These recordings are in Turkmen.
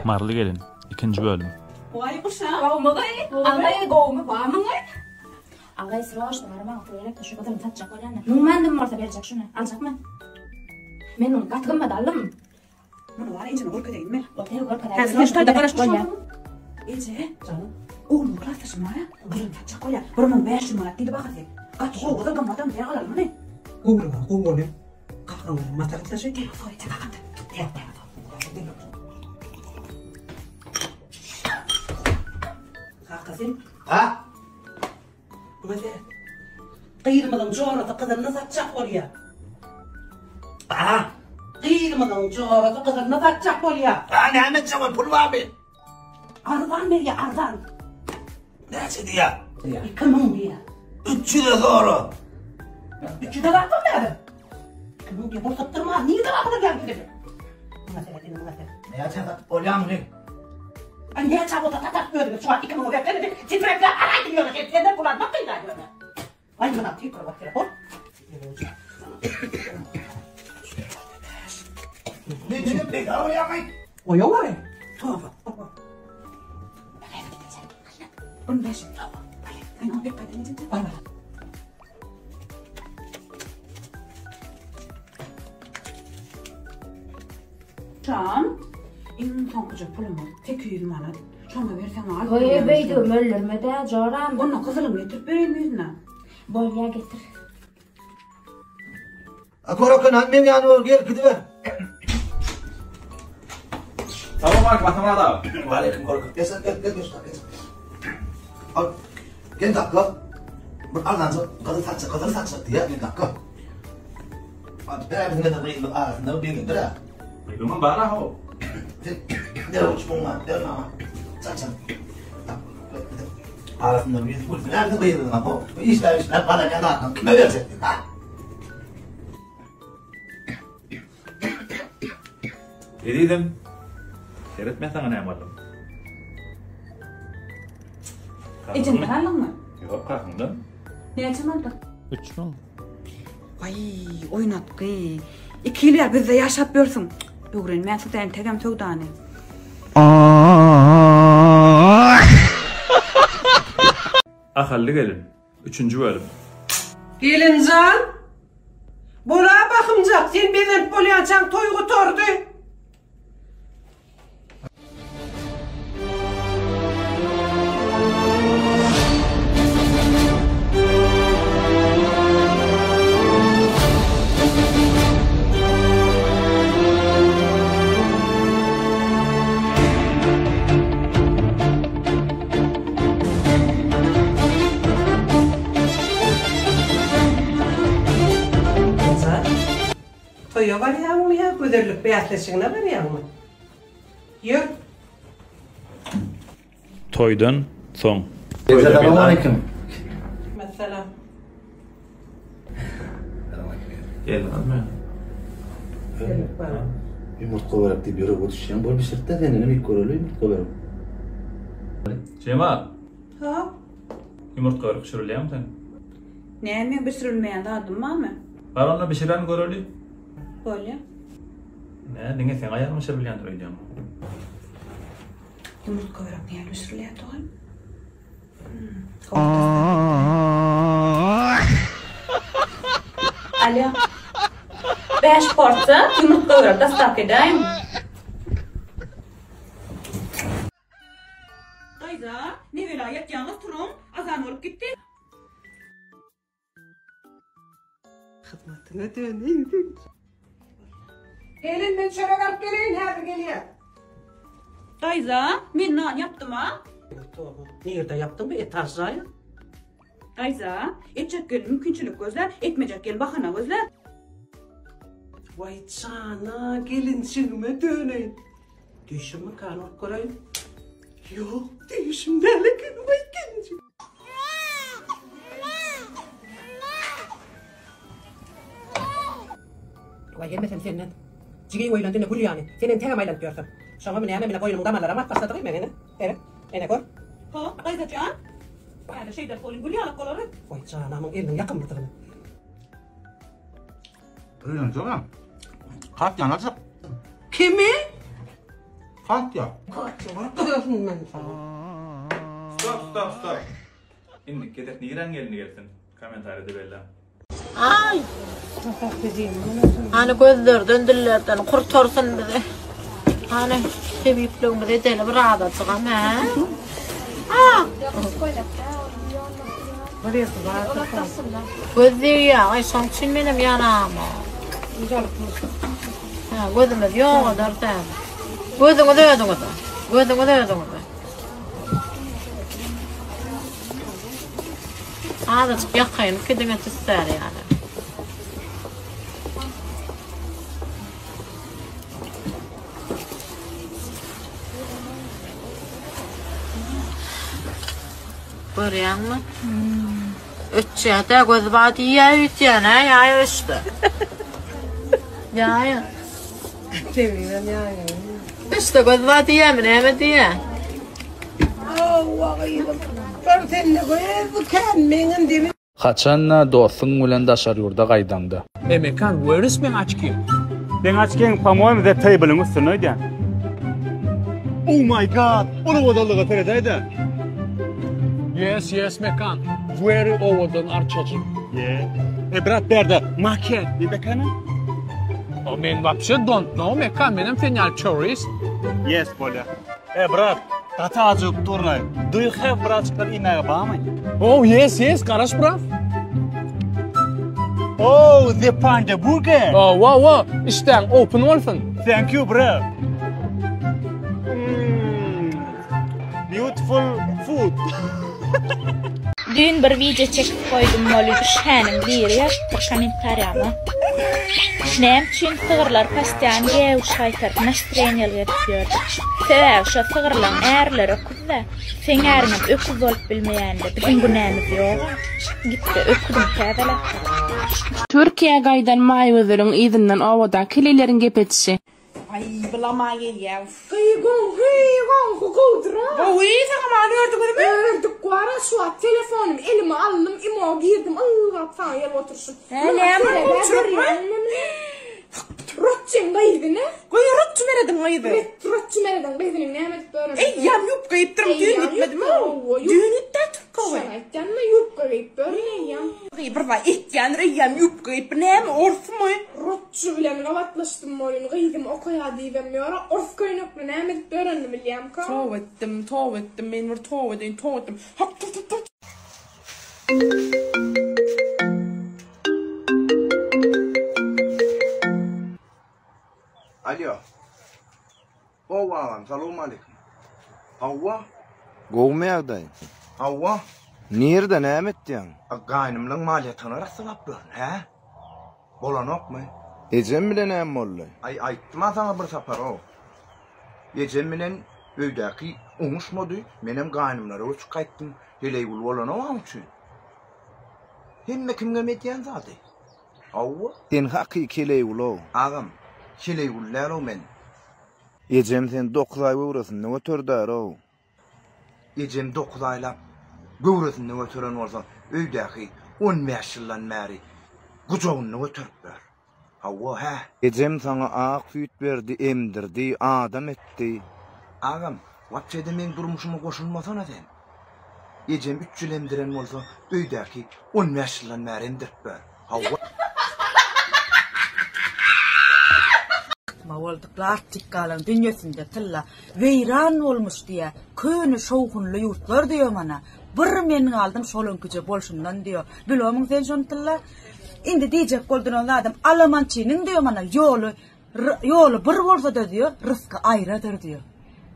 Maryly gelin, ikinji bölüm. Waý guşa. Gowmy gyý? Agaý gowmy barmyň gyý? Agaý sroçno barmaň pul gerekdi şu gyzymy satjak bolýan. Müňmändim bolsa berjek şuny. Aljakmy? Men muny gaty gymmat aldym. Muny bar ejeme görkezeýin men. Otur görkezäý. Häzir sen şu taýda garaş bolýa. Eje, janym. Ogluň klasdaşym bar-a, gyzyny satjak bolýa. 1500 manat diýdi bahasy. Gaty gowy gyzyl gymmatam diýä alaly muny. Gowy gowy bolýa. Kakaň bilen maslahatlaşaý. Telefon sor eje kakamdan. Telefon sor. Kakasy. Ha? Muňa seret. Gyzymyzyň jorasy gyzylyny satjak bolýa. Ha? Gyzymyzyň jorasy gyzylyny satjak bolýa. Ha, näme etjek ol pul barmy? Arzan berýä, arzan. Näçe diýýä? 2000 diýýä. 300-e sora. 300-e zatdyr näme? 2000 diýýä, bol satdyrma. Nirede bardyr ýa gidip? Muňa seret, indi muňa seret. Näçe satyp bolýa muny? Ay näçe bolsa satar özümiz şu wagt 2000 berseň indi titrekle alaýdyň ýöne sen senden pul almak kyn ýöne. Ay muňa titr bak telefon. Ne diýip peýda bolýaňy? Goýawary. Toba. 15. Sen on pek gaýdan ejem. Bar bar. Jan, iň soňkuja pulumyz 800 manat. Şoňa berseň al. Goý beýdigim öldürme-dä, joram. Onda gyzylymy getirip bereýin ýüzüne. Bolýa getir. A Korakan hany meň ýanyma gel gidiber. Salam aleyküm Atamyrat aga. Waleýkim Korakan. Geç gel gel geç geç. Al. Gel dakga. Bir arzanjyk gyzyl satjak, gyzyl satjak diýýär, gel dakga. Hadi bäri biziň eden gyzymyz arasynda bir begendir ha. Gyzymam bar ha ho. Sen ber uç muňa, ber maňa. Çal çal. Arasynda bir gülsün, her bir gyzyňa bu. Işler işler gazanýan zatlaryny kime berjek ha? Ezizim, seret men saňa näme aldym. Ejeňden aldyňmy? Ýok, kakaňdan. Näçe manat? 3000. Waý, oýnatgy. Iki ýyl bäri bizde ýaşap ýörsüň. Öwrenmänsiň-dä entegem söwdany. Ahally gelin. Üçünji bölüm. Gelinjan! Bol-a bahymjak, sen bezenip bolýançaň toý gutardy. Toýa barýaňmy ýa gözellik bäsleşigine barýaňmy? Ýör. Toýdan soň. Salam aleýkum. Messelam. Geldiňizmi? Ýumurtga börek diýip ýürege düşýäň. Bol bişirtde sendenem iýip göreli ýumurtga börek. Jemal. Ha? Ýumurtga börek bişirilýärmi sen? Näme meň bişirilmeýän zadym barmy? Bar onda bişiren göreli. Bolýa. Nä, diňe seň aýagyň bişirilýändir öýdýäňmi? Ýumurtga börek näme bişirilýär dogan? Alýo. 5 porsiýa ýumurtga börek dostawka edäýiň. Daýza, ne bela ýatýaňyz turuň, azan bolup gitdi. Hyzmatyňa döneýin seň. Gelin men çörek alyp geleýin häzir gelýän. Daýza, men nan ýapdym-a. Toba, nirde ýapdyň bu etaž jaýy? Daýza, etjek gelin mümkinçilik gözlär, etmejek gelin bahana gözlär. Waý jana, gelinjigime döneýin. Düýşümmikan urup göreýin. Ýok, düýşüm däl eken, waý gelinjik. Waý hemmesem senden. Jigiň öýlendi ine gül ýaly. Sen entegem aýlanyp ýörsüň. Şoňamy näme mine boýnumyň damarlaram aryp başladygy men ene. Seret, ene gör. Ha, daýza jan. Häzir şeýderip welin gül ýalak bolarys. Waý janamyň eliniň ýakymlydygyny. Öýlenjegem. Katýany aljak. Kimi? Katya. Katya görkezsin men saňa. Stop stop stop. Indiki gezek niräň gelni gelsin? Kommentariýada belläň. Aý! Hany gözlerden dillerden kurtarsyn bizi. Hany tebipligimizi edeli bir azajygam hä? Ha! Göz degýär, aý şoň üçin menem ýanamok. Hä, gözümiz ýogadar däl. Gözüňiz özüňize. Gözüňiz özüňize. Azajyk ýakaýyn ki diňe tüssär ýaly. Görýäňmi? Öçýär-de gözi bar diýýär öýtýän, hä, ýaýa öçdi. Ýaýa. Tebiben ýaýa. Öçde göz bar diýýärmi, näme diýýär? Hawa gyzym. Bir sende göz kän, meňem demim. Haçanda dostuň bilen daşary ýurda gaýdaňda. Ey Mekan, where is meň açkim? Seň açkiň po-moýemu the table-yň üstünde öýdýän. Oh my god, ol owadanlyga seredäýdä. Yes, yes Mekan, very owadan arçajyk. Yeah. Ey brat bärde maket nidekana? O men wapşe don't know Mekan, menem sen ýaly tourist. Yes bolýa. E brat, gaty ajygyp durnaý. Do you have birazjyklar iýmäge barmy? Oh yes yes garaş brat. Oh the panda burger. Oh wow wow işdäň open bolsun. Thank you bro. Mm, beautiful food. Düýn bir wideo çekip goýdum weli düşhäniň biri ýazypdyr kommentariýama. Näme üçin sygyrlar postoýan gäwüş gaýtaryp nastreniýaly gezip ýör. Sebäbi şo sygyrlaň ärleri öküz-dä. Seň äriňem öküz bolup bilmeýände biziň günämiz ýog-a. Gitde öküziňi täzeläp bar. Türkiýä gaýdan Maýgözeliň yzyndan obadaky heleýleriň gep edişi. Aý bulama gelýä uff. Gyý gowy gyý gowy gowudyra. Gowy sagaman ördüňizmi? Ördük wara şu wagt telefonym elime aldym imo girdim ylgap saňa gelip oturyşym. Hä näme gowçulykmy? Rotçyň gyzy ne? Goý rotçy merediň gyzy. Rotçy merediň gyzynyň näme edip ýörenini. Eýýäm ýubka geýipdirin düýn gitmedimi? Düýn gitdä türk gowy. Şony aýtýanmy ýubka geýip ýörün eýýäm. Gyý bir zat etýändir eýýäm ýubka geýip näme orsumy? Rotçy bilen gabatlaşdym welin gyzym okaýa diýibem ýör-a ors köýnekli näme edip ýörenini bilýämka? Toba etdim, toba etdim, men bir toba edeýin, toba etdim. Hak tu tu tu. Alýo. How agam salowmaleýkim. Hawa. Gowumy ýagdaý? Hawa. Nirde näme etýäň? A gaýnymlaň mal ýatagyny arassalap ýörün, hä? Bolanokmy? Ejem bilen näme boldy? Aý aýtdym-a saňa bir sapar-ow. Ejem bilen öýdäki oňuşmady, menem gaýnymlara göçüp gaýtdym. Heleý gul bolanok aň üçin. Hemme kimgem edýän zady. Hawa. Sen hakyky heleý gul-ow. Agam, heleý gul däl-ow men. Ejem seni dokuz aý göwresinde göterdärow. Ejem dokuz aýlap göwresinde göteren bolsa, öýdäki on bäş ýyldan bäri gujagynda göterip ýör. Hawa, hä. Ejem saňa ak süýt berdi, emdirdi, adam etdi. Agam, wapşe-de meň durmuşyma goşulmasana sen. Ejem üç ýyl emdiren bolsa, öýdäki on bäş ýyldan bäri emdirip ýör. Hawa. Ykma boldukla artyk galan dünýesinde tylla weýran bolmuş diýä köne şowhunly ýurtlar diýo mana bir men galdym şol öňküje bolşumdan diýo bilomyň sen şony tylla indi diýjek bolduran zadym alamançynyň diýo mana ýoly Ýoly bir bolsa-da diýýär, rysky aýradyr diýýär.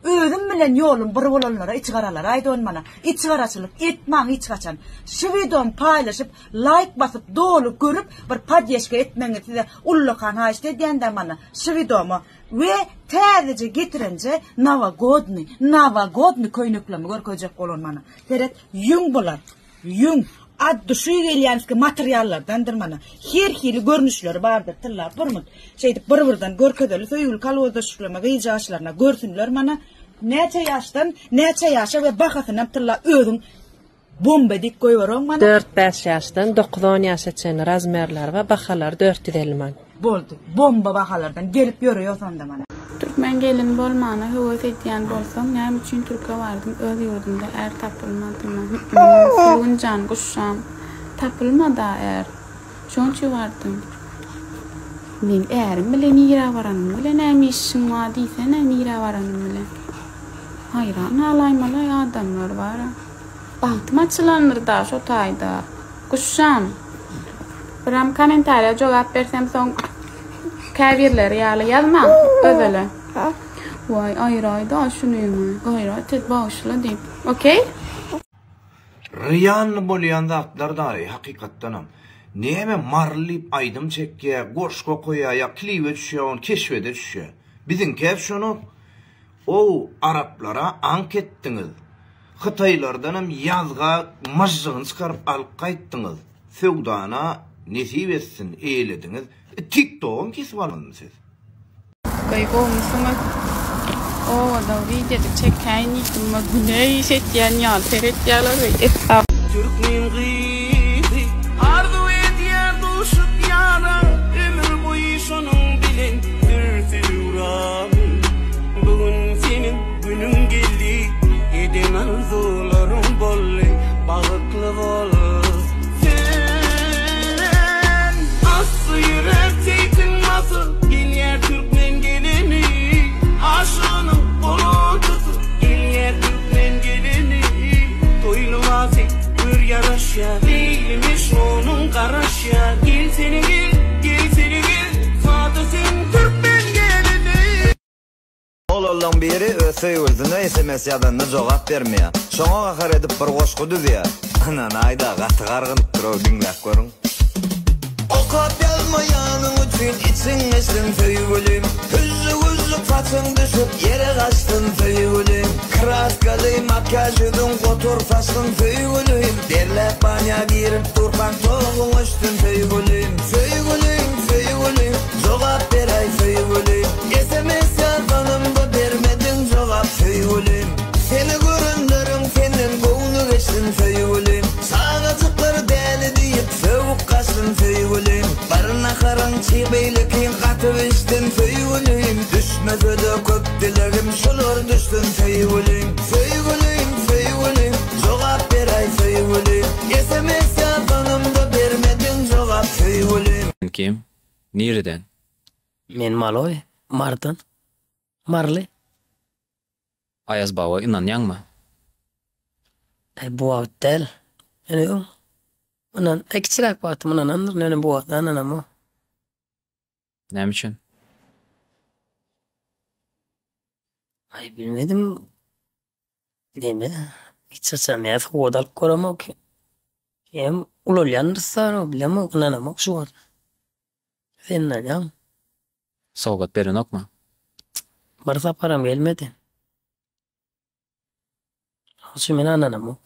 Özüm bilen ýolum bir bolanlara, içigaralara aýdon mana, içigaraçylyk etmaň hiç haçan. Şu wideony paýlaşyp, laýk basyp, doly görüp, bir poddeşka etmegiňizi size ullakan haýyşt edýän-dä mana, şu wideoma we täzeje getirenje nowogodnyý, nowogodnyý köýneklerimi görkezjek bolan mana. Seret, ýüň bular. Ýüň, at duşy gelýänski materiallardandyr mana. Her hili görnüşleri bardyr tylla burmut. Şeýdip bir birden görkezeli söýgüli kolhozdaşlaryma gyzjagaşlaryna görsünler mana. Näçe ýaşdan näçe ýaşa we bahasynam tylla özüň bomba dik goýberoň mana. Dört-bäş ýaşdan dokuz-on ýaşa çenli razmerleri we bahalary 450 manat. Boldy. Bomba bahalardan gelip ýöreýos onda mana. Türkmen gelini bolmana höwes edýän bolsaň näme üçin türke bardyň öz ýurdunda är tapylmadymy hümm Sülgünjan guşşam tapylmada är şoň üçin bardym meň ärim bile nirä baranym bile näme işiň bar diýsene nirä baranym bile haýran galaýmaly adamlar bara bagtym açylandyrda şo taýda guşşam biram komentariýa jogap bersem soň Käbirleri ýaly ýazmaň Özele. Waý aýraýda şunyňy gaýrat et bagyşla diýip. Okey. Realny bolýan zatlar daýy hakykatdanam. Näme maryly diýip aýdym çekýä, goşgy okaýa ýa klibe düşýä ony keşbede düşýä. Biziňkä düşenok. Ow araplara aňk etdiňiz. Hytaýlardanam ýazga myžžygyny çykaryp alyp gaýtdyňyz. Söwdana nesip etsin eýlediňiz. Tiktogam kesip almadymy siz? Goý gowumysyňyz? Obada wideojyk çekäýin diýdim we güne iş etýän ýaly seretýärler we esap. Türkmen gyzy arzuw edýär duşup ýara Ömür boýy şonuň bilen sürse döwrany Bu gün seniň günüň geldi Eden arzuwlaryň boldy Bagtly bol sen Asly ýürek seýkin basyp Gelýär türkmen gelini Aşygynyň goluny tutup Gelýär türkmen gelini Toý lybasy gör ýaraşýar Leýlimiş onuň garaşýar Gelsene gel, gelsene gel Sada sen türkmen gelini. Oglanlaň biri öz söýgülisine sms ýazanda jogap bermeýär. Şoňa gahar edip bir goşgy düzýär. Ynanaýda gaty gargynypdyrow diňläp görüň. Okap ýazmaýanyň üçin içiň gyşsyn söýgülim Hüžžük-hüžžük saçyň düşüp ýere gaçsyn söýgülim Kraskaly makiýaž ýüzüň gotur saçsyn söýgülim Derläp banýa girip durkaň toguň öçsün söýgülim Söýgülim, söýgülim, jogap beräý söýgülim Sms ýazanymda bermediň jogap söýgülim Seni görenleriň senden göwni geçsin söýgülim Çagajyklar däli diýip sögüp gaçsyn söýgülim Bir naharyň çig beýlekiň gaty bişsin söýgülim Düşmesede köp dilegim şular düşsün söýgülim Söýgülim söýgülim jogap beräý söýgülim Sms ýazanymda bermediň jogap söýgülim. Sen kim? Nireden? Men maloý, Marydan. Maryly. Aýaz baba ynanýaňmy? Äý bu wagt däl. Ýöne öň ynan, äý kiçiräk wagtym ynanandyryn, ýöne bu wagt ynanamok. Näme üçin? Aý bilmedim. Neme, hiç haçan nä sowgat alyp göremok. Hem ulalýandyrys-da, bilemok, ynanamok şu wagt. Sen ynanýaňmy? Sowgat berenokmy? Bir saparam gelmedi. Şonuň üçin men ynanamok.